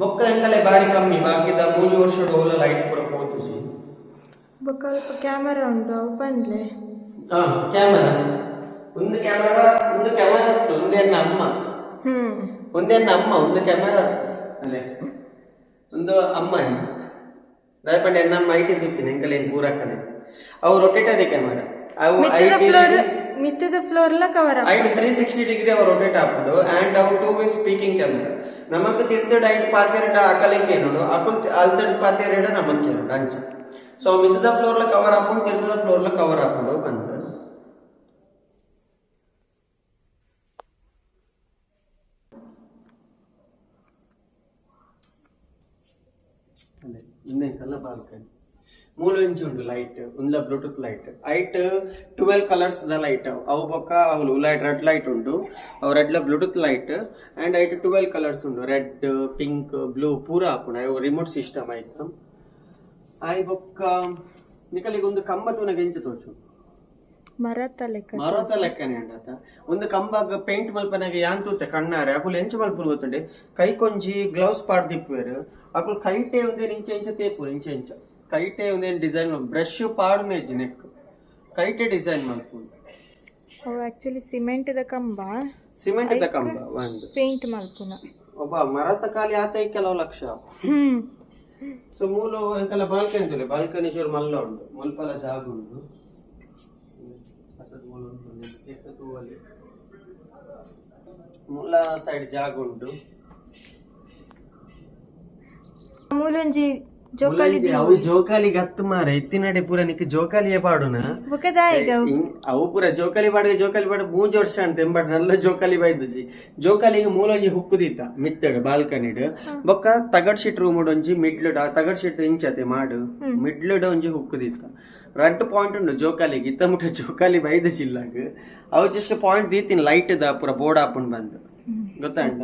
ಬೊಕ್ಕ ಎಂಕಲೆ ಬಾರಿ ಕಮ್ಮಿ, ಬಾಕಿದ ಮೂಜಿ ವರ್ಷಡ್ ಓಲ ಲೈಟ್ ಪೂರ ಪೋತುಜಿ. ಬೊಕ್ಕ ಅಲ್ಪ ಕ್ಯಾಮರಾ ಉಂಡು, ಅವು ಪನ್ಲೆ. ಹಾ, ಕ್ಯಾಮರಾ ಒಂದು, ಕ್ಯಾಮರಾ ಒಂದು, ಕ್ಯಾಮರಾ ಇತ್ತು. ಒಂದೇನ ಅಮ್ಮ. ಒಂದೇನ ಅಮ್ಮ, ಒಂದು ಕ್ಯಾಮರಾ ಅಲ್ಲೇ ಒಂದು ಅಮ್ಮ. ದಯಪಂಡ ಎನ್ನಮ್ಮ IT ದಿಪ್ಪಿನ ಎಂಕಲ್ ಏನು ಪೂರಕ್ಕನೆ ಅವು ರೊಟೇಟ್ ಅದೇ ಕ್ಯಾಮರಾ ಅವು. ಮಿತ್ತದ ಫ್ಲೋರ್, ಮಿತ್ತದ ಫ್ಲೋರ್ ಲ ಕವರ್. ಐಟ್ 360 ಡಿಗ್ರಿ ಅವು ರೊಟೇಟ್ ಆಪುಂಡು. ಆ್ಯಂಡ್ ಅವು two way speaking camera. ನಮಕ್ ತಿರ್ತಡ್ ಐಟ್ ಪಾತೆರಡ ಅಕಲೆಕ್ ಏನೋಡು, ಅಕುಲ್ ಅಲ್ತಡ್ ಪಾತೆರಡ ನಮಕ್ ಏನೋಡು ಅಂಚ. ಸೊ ಮಿತ್ತದ ಫ್ಲೋರ್ಲ ಕವರ್ ಆಪುಂಡು, ತಿರ್ತದ ಫ್ಲೋರ್ಲ ಕವರ್ ಆಪುಂಡು ಬಂದು. ಅಲ್ಲೇ ಇನ್ನೇಕಲ್ಲ ಬಾಲ್ಕನಿ ಮೂಲು ಇಂಚ್ ಉಂಡು ಲೈಟ್ ಉಂದ್ಲ ಬ್ಲೂಟೂತ್ ಲೈಟ್. ಐಟ್ 12 ಕಲರ್ಸ್ ದ ಲೈಟ್ ಅವು. ಅವು ಬೊಕ್ಕ ಅವು light red light ಉಂಡು, ಅವು ರೆಡ್ ಲ Bluetooth light. And ಐಟ್ 12 ಕಲರ್ಸ್ ಉಂಡು, red pink blue ಪೂರ ಆಪುಂಡು. ಅವು ರಿಮೋಟ್ ಸಿಸ್ಟಮ್ ಆಯ್ತು. ಆಯ್ ಬೊಕ್ಕ ನಿಕಲಿಗೆ ಒಂದು ಕಂಬ ತೂನಗ ಎಂಚ ತೋಚು? ಮರತ ಲೆಕ್ಕ. ಮರತ ಲೆಕ್ಕನೆ ಉಂಡತ. ಒಂದು ಕಂಬಗ್ ಪೇಂಟ್ ಮಲ್ಪನಾಗ ಯಾನ್ ತೂತೆ ಕಣ್ಣಾರೆ, ಅಕುಲು ಎಂಚ ಮಲ್ಪುನು ಗೊತ್ತುಂಡೆ? ಕೈ ಕೊಂಜಿ ಗ್ಲೌಸ್ ಪಾಡ್ದಿಪ್ಪುವೆರ್. ಅಕುಲು ಕೈಟೆ ಒಂದೇನು ಇಂಚ ಇಂಚ ತೇಪು, ಇಂಚ ಇಂಚ ಕೈಟೆ ಒಂದೇನು ಡಿಸೈನ್, ಬ್ರಷ್ ಪಾಡುನೆ ಇಜ್ಜಿ ನೆಕ್, ಕೈಟೆ ಡಿಸೈನ್ ಮಲ್ಪುನು. ಅವು ಆಕ್ಚುಲಿ ಸಿಮೆಂಟ್ ದ ಕಂಬ. ಸಿಮೆಂಟ್ ದ ಕಂಬ ಒಂದು. ಪೇಂಟ್ ಮಲ್ಪುನ. ಒಬ್ಬ ಮರತ ಖಾಲಿ ಆತ ಕೆಲವು ಲಕ್ಷ. ಸೊ ಮೂಲು ಎಂಕಲ್ಲ ಬಾಲ್ಕನಿ ತುಲೆ, ಬಾಲ್ಕನಿ ಚೂರು ಮಲ್ಲ ಉಂಡು, ಮುಲ್ಪಲ ಜಾಗ ಉಂಡು. ಅತ್ತದ ಮೂಲು ಉಂಟು, ಎಕ್ಕ ತೂವಲಿ ಮೂಲ ಸೈಡ್ ಜಾಗ ಉಂಟು. ಮೂಲೊಂಜಿ ಜೋಕಾಲಿ. ಅವು ಜೋಕಾಲಿ ಗತ್ತು ಮಾರ, ಇತ್ತಿನಡೆ ಪೂರ ನಿಕ್ ಜೋಕಾಲಿಯೇ ಪಾಡುನ. ಬೊಕ್ಕ ದಾಯೆಗ್ ಅವು? ಅವು ಪೂರ ಜೋಕಾಲಿ ಪಾಡುಗ, ಜೋಕಾಲಿ ಪಾಡ ಮೂಜಿ ವರ್ಷ ಅಂತ ಎಂಬಡ್ ನಲ್ಲ ಜೋಕಾಲಿ ಬೈದಜಿ. ಜೋಕಾಲಿಗೆ ಮೂಲೊಂಜಿ ಹುಕ್ಕುದೀತ ಮಿತ್ತಡ್ ಬಾಲ್ಕನಿಡ್. ಬೊಕ್ಕ ತಗಡ್ ಶೀಟ್ ರೂಮ್ ಒಂಜಿ ಮಿಡ್ಲ್, ತಗಡ್ ಶೀಟ್ ಇಂಚತೆ ಮಾಡು ಮಿಡ್ಲ್ ಒಂಜಿ ಹುಕ್ಕುದೀತ. ರಡ್ಡ್ ಪಾಯಿಂಟ್ ಉಂಡು ಜೋಕಾಲಿಗೆ. ಇತ್ತ ಮುಟ್ಟ ಜೋಕಾಲಿ ಬೈದಜಿ ಇಲ್ಲಾಗ. ಅವು ಜಸ್ಟ್ ಪಾಯಿಂಟ್ ದೀತಿನ ಲೈಟ್ the ಪೂರ ಬೋರ್ಡ್ ಆಪುಂಡು ಬಂದು, ಗೊತ್ತಾಂಡ?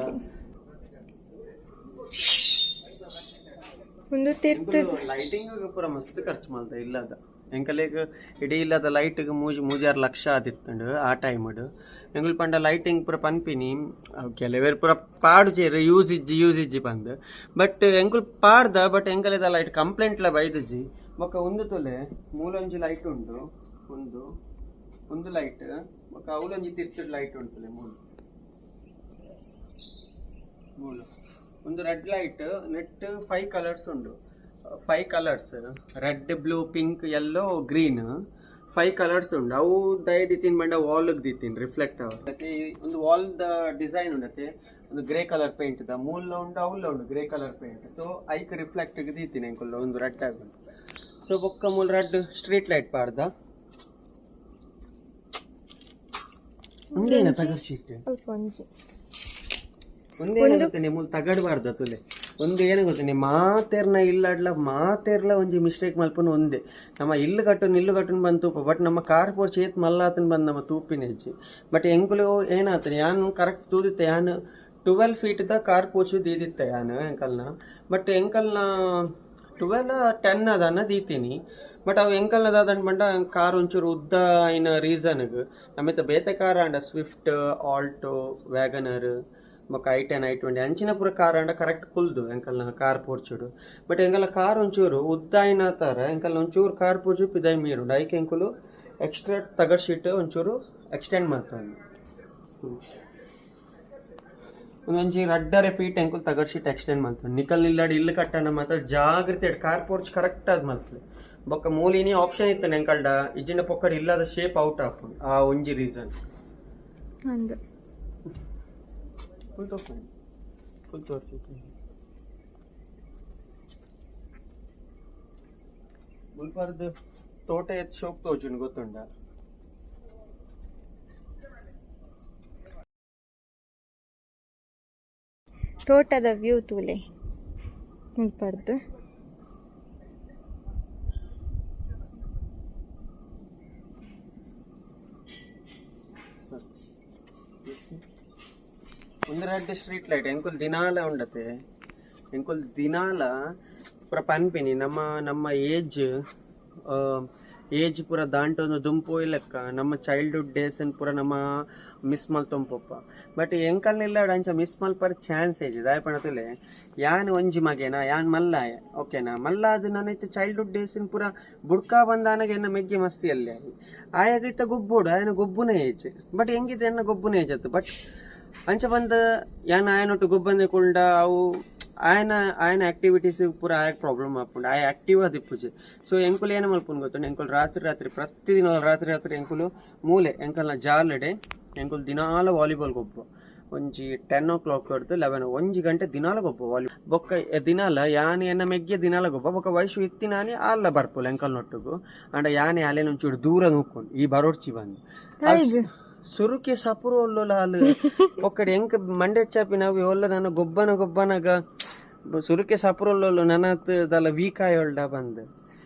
ಒಂದು ತಿರ್ತು. ಲೈಟಿಂಗ್ ಪೂರ ಮಸ್ತ್ ಖರ್ಚು ಮಲ್ತ ಇಲ್ಲದ. ಎಂಕಲೆಗ್ ಇಡೀ ಇಲ್ಲದ ಲೈಟ್ಗೆ ಮೂಜಿ ಮೂಜಾರು ಲಕ್ಷ ಆದಿತ್ತಂಡು ಆ ಟೈಮ್ಡ್. ಎಂಕುಲು ಪಂಡ ಲೈಟಿಂಗ್ ಪೂರ ಪನ್ಪಿನಿ, ಅವು ಕೆಲವೇರು ಪೂರ ಪಾಡುಜೆರ್, ಯೂಸ್ ಇಜ್ಜಿ ಯೂಸ್ ಇಜ್ಜಿ ಪಂದ್. ಬಟ್ ಎಂಕುಲು ಪಾಡ್ದ, ಬಟ್ ಎಂಕಲೆದ ಲೈಟ್ ಕಂಪ್ಲೇಂಟ್ಲ ಬೈದುಜಿ. ಬೊಕ್ಕ ಒಂದು ತೊಲೆ ಮೂಲೊಂಜಿ ಲೈಟ್ ಉಂಡು, ಒಂದು ಒಂದು ಲೈಟ್. ಬೊಕ್ಕ ಅವಲೊಂಜಿ ತಿರ್ಚುಡ್ ಲೈಟ್ ಉಂಟುಲೆ ಮೂಲು ಮೂಲು ಒಂದು red light. Net five colours ಉಂಡು, five colours, red, blue, pink, yellow, green, five colours ಉಂಡು. ಅವು ದಯದಿತ್ತಿನ ಬಂಡ ವಾಲ್ಗೆ ದಿತ್ತೀನಿ ರಿಫ್ಲೆಕ್ಟ್ ಮತ್ತೆ. ಒಂದು wall the design ಉಂಡತೆ, ಒಂದು grey colour paint the ಮೂಲ ಉಂಡು, ಅವಲ್ಲ ಉಂಡು grey colour paint. So ಐಕ್ reflect ದೀತೀನಿ ಎಂಕುಲ್ಲ ಒಂದು ರೆಡ್ ಆಗಿ. ಸೊ ಬೊಕ್ಕ ಮೂಲ red street light ಪಾಡ್ದ. ಉಂಡೇನ ತಗಡ್ ಶೀಟ್. ಅಲ್ಪ ಒಂಜಿ. ಒಂದೇನ ಗೊತ್ತೇನೆ, ಮೂಲ ತಗಡ್ಬಾರ್ದ ತುಲೆ. ಒಂದು ಏನು ಗೊತ್ತೇನೆ, ಮಾತೆರ್ನ ಇಲ್ಲಡ್ಲ ಮಾತೆರ್ಲ ಒಂಜಿ ಮಿಸ್ಟೇಕ್ ಮಲ್ಪುನ ಒಂದೇ, ನಮ್ಮ ಇಲ್ಲು ಕಟ್ಟುನ್ ಇಲ್ಲು ಕಟ್ಟುನ್ ಬಂದು ತೂಪ. ಬಟ್ ನಮ್ಮ ಕಾರ್ ಪೋರ್ಚ್ ಏತ್ ಮಲ್ಲಾತನ್ ಬಂದು ನಮ್ಮ ತೂಪಿನ ಹೆಜ್ಜಿ. ಬಟ್ ಎಂಕುಲು ಏನಾತನ ಯಾನ್ ಕರೆಕ್ಟ್ ತೂದಿತ್ತೆ, ಯಾನ್ 12 ಫೀಟ್ ದ ಕಾರ್ ಪೋಚು ದೀದಿತ್ತೆ ಯಾನ್ ಎಂಕಲ್ನ. ಬಟ್ ಎಂಕಲ್ನ 12 10 ಅದನ್ನ ದೀತೀನಿ ಬಟ್ ಅವು ಎಂಕಲ್ನ ದಾದನ್ ಪಂಡ ಕಾರ್ ಒಂಚೂರು ಉದ್ದ ಆಯಿನ ರೀಸನ್ಗ್ ನಮ್ಮಿತ್ತ ಬೇತೆ car and Swift Alto WagonR ಬೊಕ್ಕ i10 i20 ಅಂಚಿನ ಪೂರ ಕಾರ್ ಆಂಡ ಕರೆಕ್ಟ್ ಕುಲ್ದು ಎಂಕಲ್ನ ಕಾರ್ ಪೋರ್ಚುಡು ಬಟ್ ಎಂಕಲ್ನ ಕಾರ್ ಒಂಚೂರು ಉದ್ದ ಆಯಿನ ತರ ಎಂಕಲ್ನ ಒಂಚೂರು ಕಾರ್ ಪೋರ್ಚು ಪಿದಾಯಿ ಮೀರುಂಡು ಐಕ್ ಎಂಕುಲು ಎಕ್ಸ್ಟ್ರಾ ತಗಡ್ ಶೀಟ್ ಒಂಚೂರು ಎಕ್ಸ್ಟೆಂಡ್ ಮಾಡ್ತಾನೆ ಒಂದೊಂಜಿ ರಡ್ಡರೆ ಫೀಟ್ ಎಂಕುಲು ತಗಡ್ ಶೀಟ್ ಎಕ್ಸ್ಟೆಂಡ್ ಮಲ್ತೊಂದು ನಿಕಲ್ ನಿಲ್ಲಾಡಿ ಇಲ್ಲು ಕಟ್ಟನ ಮಾತ್ರ ಜಾಗ್ರತೆ car porch correct ಆದ್ ಮಲ್ಪಲೆ ಬೊಕ್ಕ ಮೂಲಿನಿ ಆಪ್ಷನ್ ಇತ್ತು ಎಂಕಲ್ಡ ಇಜ್ಜಿಂಡ ಪೊಕ್ಕಡ್ ಇಲ್ಲದ ಶೇಪ್ ಔಟ್ ಆಪುಂಡು ಆ ಒಂಜಿ ರೀಸನ್ ಅಂದ್ ಫುಲ್ ತೋರ್ಸಿ ಫುಲ್ ತೋರಿಸಿ ಮುಲ್ಪರ್ದು ತೋಟ ಎತ್ ಶೋಕ್ ತೋಜುಂಡು ಗೊತ್ತುಂಡ. ತೋಟದ ವ್ಯೂ ತೂಲೆ ಮುಲ್ಪರ್ದು. ಒಂದು ರಡ್ಡ್ ಸ್ಟ್ರೀಟ್ ಲೈಟ್ ಎಂಕುಲ್ ದಿನಾಲ ಉಂಡತೆ ಎಂಕುಲ್ ದಿನಾಲ ಪೂರ ಪನ್ಪಿನಿ ನಮ್ಮ ನಮ್ಮ ಏಜ್ ಏಜ್ ಪೂರ ದಾಂಟೊಂದು ದುಂಪು ಲೆಕ್ಕ ನಮ್ಮ ಚೈಲ್ಡ್ಹುಡ್ ಡೇಸ್ ಪೂರ ನಮ್ಮ ಮಿಸ್ ಮಲ್ತೊಂಪೊಪ್ಪ ಬಟ್ ಎಂಕಲ್ನಿಲ್ಲಾಡ್ ಅಂಚ ಮಿಸ್ ಮಲ್ಪರ ಚಾನ್ಸ್ ಏಜ್ ದಾಯ ಪಣತುಲೆ ಯಾನ್ ಒಂಜಿ ಮಗೆನಾ ಯಾನ್ ಮಲ್ಲಾಯ ಓಕೆನಾ ಮಲ್ಲಾದ್ ನಾನೈತೆ ಚೈಲ್ಡ್ಹುಡ್ ಡೇಸ್ ಪೂರ ಬುಡ್ಕಾ ಬಂದಾನಾಗ ಎನ್ನ ಮೆಗ್ಗಿ ಮಸ್ತಿ ಅಲ್ಲೇ ಆಯಾಗ ಇತ್ತ ಗೊಬ್ಬೋಡು ಆಯನ ಗೊಬ್ಬುನ ಏಜ್ ಬಟ್ ಹೆಂಗಿದೆ ಎನ್ನ ಗೊಬ್ಬುನ ಏಜ್ ಅತ್ತು ಬಟ್ ಅಂಚ ಬಂದ ಯಾನ್ ಆಯನೊಟ್ಟು ಗೊಬ್ಬಂದೆ ಕುಂಡ ಅವು ಆಯನ ಆಯನ ಆಕ್ಟಿವಿಟೀಸ್ ಪೂರ ಆಯಕ್ ಪ್ರಾಬ್ಲಮ್ ಆಪುಂಡು ಆಯ ಆಕ್ಟಿವ್ ಆದಿಪ್ಪುಜಿ. ಸೊ ಎಂಕುಲು ಏನ ಮಲ್ಪುಂಡು ಗೊತ್ತುಂಡು ಎಂಕುಲು ರಾತ್ರಿ ರಾತ್ರಿ ಪ್ರತಿದಿನ ರಾತ್ರಿ ರಾತ್ರಿ ಎಂಕುಲು ಮೂಲೆ ಎಂಕಲ್ನ ಜಾಲಡೆ ಎಂಕುಲು ದಿನಾಲ ವಾಲಿಬಾಲ್ ಗೊಬ್ಬು ಒಂಜಿ 10 o'clock ಹೊಡ್ದು 11 ಒಂಜಿ ಗಂಟೆ ದಿನಾಲ ಗೊಬ್ಬು ವಾಲಿ ಬೊಕ್ಕ ದಿನಾಲ ಯಾನ್ ಎನ್ನ ಮೆಗ್ಗೆ ದಿನಾಲ ಗೊಬ್ಬ ಬೊಕ್ಕ ವಯಸ್ಸು ಇತ್ತಿನಾನಿ ಅಲ್ಲ ಬರ್ಪುಲ ಎಂಕಲ್ ನೊಟ್ಟುಗು ಅಂಡ ಯಾನೆ ಅಲ್ಲೇನ ಒಂಚೂರು ದೂರ ನೋಕೊಂಡು ಈ ಬರೋಡ್ಚಿ ಬಂದು ಸುರುಕೆ ಸಪುರು ಒಲ್ಲೊಲ ಹಾಲು ಒಕ್ಕಡೆ ಎಂಕ್ ಮಂಡೆ ಚಾಪಿ ನಾವು ಒಲ್ಲ ನನ್ನ ಗೊಬ್ಬನ ಗೊಬ್ಬನಗ ಸುರುಕೆ ಸಪುರು ಒಲ್ಲೊಲ್ಲು ನನ್ನತ್ ದಲ ವೀಕ್ ಆಯೊಲ್ಡ ಬಂದು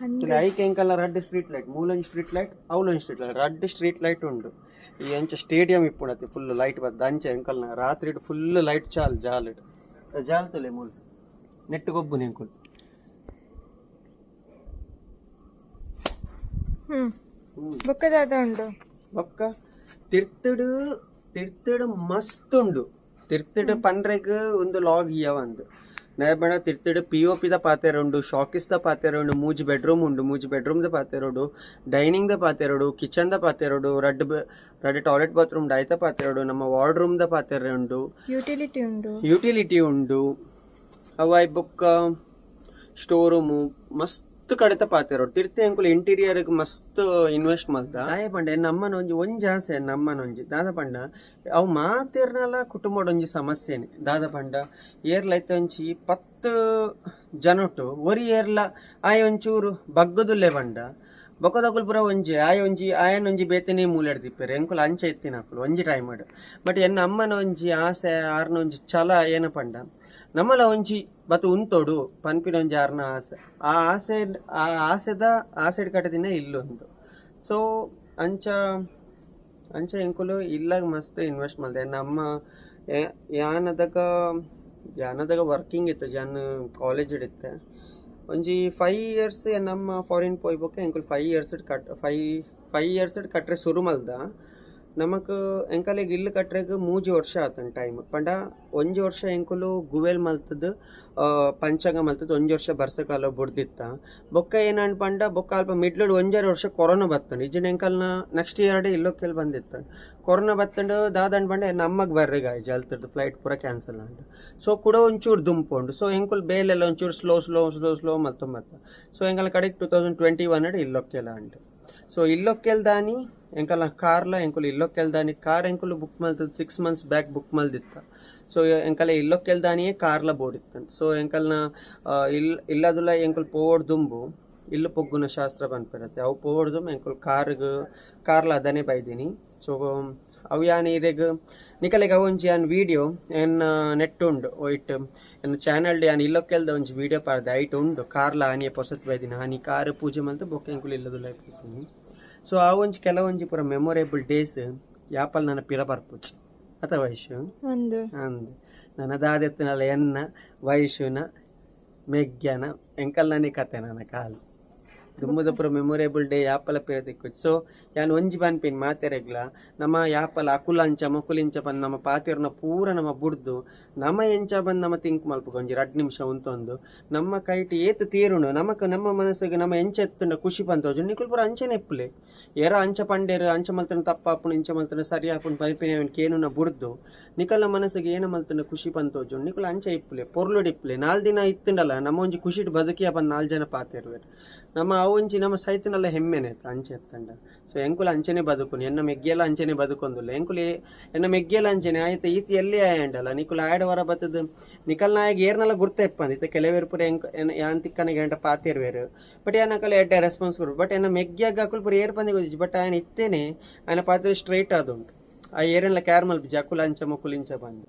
ಐಕ್ ಎಂಕಲ್ಲ ರಡ್ಡ್ ಸ್ಟ್ರೀಟ್ ಲೈಟ್ ಮೂಲೊಂಜಿ ಸ್ಟ್ರೀಟ್ ಲೈಟ್ ಅವಲೊಂಜಿ ಸ್ಟ್ರೀಟ್ ಲೈಟ್ ರಡ್ಡ್ ಸ್ಟ್ರೀಟ್ ಲೈಟ್ ಉಂಡು ಈ ಅಂಚ ಸ್ಟೇಡಿಯಂ ಇಪ್ಪುಣತಿ ಫುಲ್ ಲೈಟ್ ಬತ್ತ ಅಂಚೆ ಎಂಕಲ್ನ ರಾತ್ರಿ ಫುಲ್ ಲೈಟ್ ಚಾಲ್ ಜಾಲ್ ಜಾಲ್ ತುಲೆ ಮೂಲ ನೆಟ್ಟು ಗೊಬ್ಬು ಎಂಕುಲು. ಬೊಕ್ಕ ದಾದ ಉಂಡು ಬೊಕ್ಕ ತಿರ್ತುಡು ತಿರ್ತುಡು ಮಸ್ತ್ ಉಂಡು ತಿರ್ತುಡು ಪನ್ರೆಗ್ ಒಂದು ಲಾಗ್ ಇಯ್ಯವಂದು ನೇಬಣ ತಿರ್ತುಡು ಪಿ ಒ ಪಿದ ಪಾತೆರ ಉಂಡು ಶಾಕಿಸ್ ದ ಪಾತೆರ ಉಂಡು ಮೂಜಿ ಬೆಡ್ರೂಮ್ ಉಂಡು ಮೂಜಿ ಬೆಡ್ರೂಮ್ ದ ಪಾತೆರೋಡು ಡೈನಿಂಗ್ ದ ಪಾತೆರೋಡು ಕಿಚನ್ ದ ಪಾತೆರೋಡು ರಡ್ಡ್ ರಡ್ಡ್ ಟಾಯ್ಲೆಟ್ ಬಾತ್ರೂಮ್ ಐತ ಪಾತೆರೋಡು ನಮ್ಮ ವಾರ್ಡ್ ರೂಮ್ ದ ಪಾತೆರ ಉಂಡು ಯುಟಿಲಿಟಿ ಉಂಡು ಯುಟಿಲಿಟಿ ಉಂಡು ಅವಾಯ್ ಬೊಕ್ಕ ಸ್ಟೋರ್ ರೂಮು ಮಸ್ತ್ ಕಡೆತ ಪಾತೆರೋಡು ತಿರ್ತೆ ಅಂಕುಲು ಇಂಟೀರಿಯರ್ ಮಸ್ತ್ ಇನ್ವೆಸ್ಟ್ ಮಲ್ತ ದಾಯ ಪಂಡ ನಮ್ಮನ ಒಂಜಿ ಒಂಜಿ ಆಸೆ ನಮ್ಮನ ಒಂಜಿ ದಾದ ಪಂಡ ಅವು ಮಾತೆರ್ನಲ ಕುಟುಂಬದ ಒಂಜಿ ಸಮಸ್ಯೆನೆ ದಾದ ಪಂಡ ಏರ್ಲ ಐತೆ ಒಂಜಿ 10 ಜನೊಟ್ಟು ಒರಿ ಏರ್ಲ ಆಯ್ ಒಂಚೂರು ಬಗ್ಗದುಲ್ಲೆ ಪಂಡ ಬೊಕದಕುಲು ಪೂರ ಒಂಜಿ ಆಯ್ ಒಂಜಿ ಆಯನೊಂಜಿ ಬೇತೆನೇ ಮೂಲೆಡ್ ದಿಪ್ಪೆರ್ ಎಂಕುಲು ಅಂಚ ಇತ್ತಿನಕುಲು ಒಂಜಿ ಟೈಮ್ ಬಟ್ ಎನ್ನ ಅಮ್ಮನ ಒಂಜಿ ಆಸೆ ಆರ್ನ ಒಂಜಿ ಛಲ ಏನ ಪಂಡ ನಮ್ಮಲ ಒಂಜಿ ಬತ್ತು ಉಂತೋಡು ಪನ್ಪಿನ ಒಂಜಿ ಆರ್ನ ಆಸೆ ಆ ಆಸೆ ಆ ಆಸೆದ ಆಸೆಡ್ ಕಟ್ಟದಿನ ಇಲ್ಲೊಂದು ಸೊ ಅಂಚ ಅಂಚ ಎಂಕುಲು ಇಲ್ಲಾಗ ಮಸ್ತ್ ಇನ್ವೆಸ್ಟ್ ಮಲ್ದೆ ನಮ್ಮ ಯಾನದಗ ಯಾನದಗ ವರ್ಕಿಂಗ್ ಇತ್ತು ಜಾನ್ ಕಾಲೇಜ್ ಇತ್ತೆ ಒಂಜಿ 5 ಇಯರ್ಸ್ ನಮ್ಮ ಫಾರಿನ್ ಪೋಯ್ಬೊಕ್ಕ ಎಂಕುಲು 5 years cut five years ಕಟ್ರೆ ಶುರು ಮಲ್ದ ನಮಕ್ ಎಂಕಲೆಗ್ ಇಲ್ಲು ಕಟ್ರೆಗ್ ಮೂಜಿ ವರ್ಷ ಆತನ್ ಟೈಮ್ ಪಂಡ ಒಂಜಿ ವರ್ಷ ಎಂಕುಲು ಗುವೆಲ್ ಮಲ್ತದ್ ಪಂಚಾಂಗ ಮಲ್ತದ್ ಒಂಜಿ ವರ್ಷ ಬರ್ಸಕಾಲ ಬುಡ್ದಿತ್ತ ಬೊಕ್ಕ ಏನಂಡ್ ಪಂಡ ಬೊಕ್ಕ ಅಲ್ಪ ಮಿಡ್ಲುಡ್ ಒಂಜರೆ ವರ್ಷ ಕೊರೋನಾ ಬತ್ತಂಡ್ ಇಜ್ಜಿಂಡ ಎಂಕಲ್ನ ನೆಕ್ಸ್ಟ್ ಇಯರ್ ಇಲ್ಲೊಕ್ಕೆಲ್ ಬಂದಿತ್ತ ಕೊರೋನಾ ಬತ್ತಂಡ್ ದಾದಂಡ್ ಪಂಡ ನಮ್ಮಗ್ ಬರ್ರೆಗಾಯ್ ಜಲ್ತದ್ ಫ್ಲೈಟ್ ಪೂರ ಕ್ಯಾನ್ಸಲ್ ಆಂಡ್ ಸೊ ಕೂಡ ಒಂಚೂರು ದುಂಪುಂಡು ಸೊ ಎಂಕುಲು ಬೇಲೆಲ್ಲ ಒಂಚೂರು slow slow slow slow ಮಲ್ತೊಂಬತ್ತ so ಎಂಕಲ್ ಕಡೆಗೆ 2021 ಇಲ್ಲೊಕ್ಕೆಲ ಅಂಡ್ ಸೊ ಇಲ್ಲೊಕ್ಕೆಲ್ ದಾನಿ ಎಂಕಲ್ನ ಕಾರ್ಲ ಎಂಕುಲು ಇಲ್ಲೊಕ್ಕೆಲ್ ದಾನಿ ಕಾರ್ ಎಂಕುಲು ಬುಕ್ ಮಲ್ತದ್ 6 months back book ಮಲ್ದಿತ್ತ so ಎಂಕಲ ಇಲ್ಲೊಕ್ಕೆಲ್ ದಾನಿಯೇ ಕಾರ್ಲ ಬೋಡಿತ್ತ ಸೊ ಎಂಕಲ್ನ ಇಲ್ಲದುಲ ಎಂಕುಲು ಪೋವಡ್ ದುಂಬು ಇಲ್ಲು ಪೊಗ್ಗುನ ಶಾಸ್ತ್ರ ಪನ್ಪಿರತ್ತೆ ಅವು ಪೋವಡ್ ದುಂಬು ಎಂಕುಲು ಕಾರ್ಗ್ ಕಾರ್ಲ ಅದನ್ನೇ ಬೈದಿನಿ ಸೊ ಅವು ಯಾನ್ ಇರೆಗ್ ನಿಕಲೆಗ್ ಅವು ಒಂಜಿ ಯಾನ್ ವೀಡಿಯೋ ಎನ್ನ ನೆಟ್ ಉಂಡು ಒಯ್ಟ್ ಎನ್ನ ಚಾನಲ್ ಯಾನ್ ಇಲ್ಲೊಕ್ಕೆಲ್ದ ಒಂಜಿ ವೀಡಿಯೋ ಪಾಡ್ದೆ ಐಟ್ ಉಂಡು ಕಾರ್ಲ ಆನಿಯೇ ಪೊಸತ್ ಬೈದಿನಿ ಆನಿ ಕಾರ್ ಪೂಜೆ ಮಲ್ತ್ ಬೊಕ್ಕ ಎಂಕುಲು ಇಲ್ಲದುಲ ಪೋತಿನಿ ಸೊ ಆ ಒಂಜಿ ಕೆಲವೊಂಜಿ ಪೂರ ಮೆಮೊರೇಬಲ್ ಡೇಸ್ ಯಾಪಲ್ ನನ್ನ ಪಿರ ಬರ್ಪುಜಿ ಅತ ವೈಶು ಅಂದ್ ಅಂದ್ ನನ್ನ ದಾದೆತ್ತಿನಲ್ಲ ಎನ್ನ ವೈಶುನ ಮೆಗ್ಯನ ಎಂಕಲ್ನನೇ ಕತೆ ನನ್ನ ಕಾಲ್ ದುಂಬುದ ಪೂರ ಮೆಮೊರೇಬಲ್ ಡೇ ಯಾಪಲ ಪಿರ ತಿಕ್ಕುಜಿ. ಸೊ ಯಾನ್ ಒಂಜಿ ಪನ್ಪಿನ್ ಮಾತೆರೆಗ್ಲ, ನಮ್ಮ ಯಾಪಲ ಅಕುಲಂಚ ಮೊಕುಲಿಂಚ ಪಂದ್ ನಮ್ಮ ಪಾತೆರ್ನ ಪೂರ ನಮ್ಮ ಬುಡ್ದು ನಮ ಎಂಚ ಬಂದ್ ನಮ ಥಿಂಕ್ ಮಲ್ಪುಗ. ಒಂಜಿ 2 ನಿಮಿಷ ಉಂತೊಂದು ನಮ್ಮ ಕೈಟ್ ಏತ್ ತೀರುಂಡು ನಮಕ್, ನಮ್ಮ ಮನಸ್ಸಿಗೆ ನಮ್ಮ ಎಂಚ ಎತ್ತುಂಡ ಖುಷಿ ಪಂತೋಜು, ನಿಕುಲು ಪೂರ ಅಂಚನೆ ಇಪ್ಪುಲೆ. ಏರ ಅಂಚ ಪಂಡೇರು, ಅಂಚ ಮಲ್ತನ ತಪ್ಪಾಪುಂಡು, ಇಂಚ ಮಲ್ತನ ಸರಿ ಆಪುಂಡು ಪನ್ಪಿನ ಅವೆನ್ ಕೇನುನ ಬುಡ್ದು ನಿಕಲ್ನ ಮನಸ್ಸಿಗೆ ಏನ ಮಲ್ತನ ಖುಷಿ ಪಂತೋಜು, ನಿಕುಲು ಅಂಚ ಇಪ್ಪುಲೆ, ಪೊರ್ಲುಡು ಇಪ್ಪುಲೆ. 4 ದಿನ ಇತ್ತುಂಡಲ ನಮ್ಮ ಒಂಜಿ ಖುಷಿಟ್ ಬದುಕಿಯ ಪಂದ್ 4 ಜನ ಪಾತೆರುವೆರ್. ನಮ್ಮ ಅವು ಒಂಜಿ ನಮ್ಮ ಸೈತನಲ್ಲ ಹೆಮ್ಮೆನೆ ಅಂಚೆ ಎತ್ತಂಡ. ಸೊ ಎಂಕುಲು ಅಂಚನೆ ಬದುಕುನು, ಎನ್ನ ಮೆಗ್ಗೆಲ ಅಂಚನೆ ಬದುಕೊಂದುಲ್ಲ, ಎಂಕುಲು ಎನ್ನ ಮೆಗ್ಗೆಲ ಅಂಚನೆ ಆಯ್ತು. ಈತ ಎಲ್ಲಿ ಆಯಂಡಲ್ಲ ನಿಕುಲು ಆಯಡ ಹೊರ ಬತ್ತದ ನಿಕಲ್ ನಾಯಗ್ ಏರ್ನಲ್ಲ ಗುರ್ತ ಇಪ್ಪಂದ್. ಇತ್ತ ಕೆಲವೇರು ಪೂರ ಎಂಕ್ ಯಾನ್ ತಿಕ್ಕನಿಗೆ ಗಂಟ ಪಾತೆರ್ವೇರು, ಬಟ್ ಯಾನಕಲ್ಲ ಎಡ್ಡೆ ರೆಸ್ಪಾನ್ಸ್ ಕೊರು. ಬಟ್ ಎನ್ನ ಮೆಗ್ಗ್ಯಾಗ ಅಕುಲು ಪೂರ ಏರ್ ಪಂದಿ ಗೊತ್ತಿಜ್ಜಿ, ಬಟ್ ಆಯನ ಇತ್ತೇನೆ ಆಯನ ಪಾತ್ರ ಸ್ಟ್ರೈಟ್ ಆದುಂಟು. ಆ ಏರೆಲ್ಲ ಕ್ಯಾರ್ ಮಲ್ಪಿಜಿ ಅಕುಲು ಅಂಚ ಮೊಕುಲು ಇಂಚ ಬಂದು.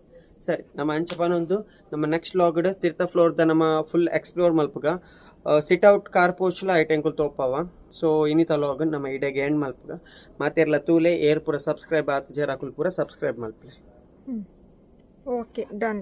ಸರಿ, ನಮ್ಮ ಅಂಚ ಪನೊಂದು ನಮ್ಮ ನೆಕ್ಸ್ಟ್ ಲಾಗ್ಡ್ ತೀರ್ಥ ಫ್ಲೋರ್ದ ನಮ್ಮ ಫುಲ್ ಎಕ್ಸ್ಪ್ಲೋರ್ ಮಲ್ಪುಗ, ಸಿಟ್ ಔಟ್ ಕಾರ್ ಪೋಚ್ಲ ಐಟ್ ಎಂಕುಲು ತೋಪಾವ. ಸೊ ಇನ್ನಿತ ಲಾಗ್ ನಮ್ಮ ಇಡೆಗೆ ಎಂಡ್ ಮಲ್ಪುಗ. ಮಾತೆರ್ಲ ತೂಲೆ, ಏರ್ ಪೂರ ಸಬ್ಸ್ಕ್ರೈಬ್ ಆತ ಜರ ಅಕುಲು ಪೂರ ಸಬ್ಸ್ಕ್ರೈಬ್ ಮಲ್ಪಲೆ. Okay, done.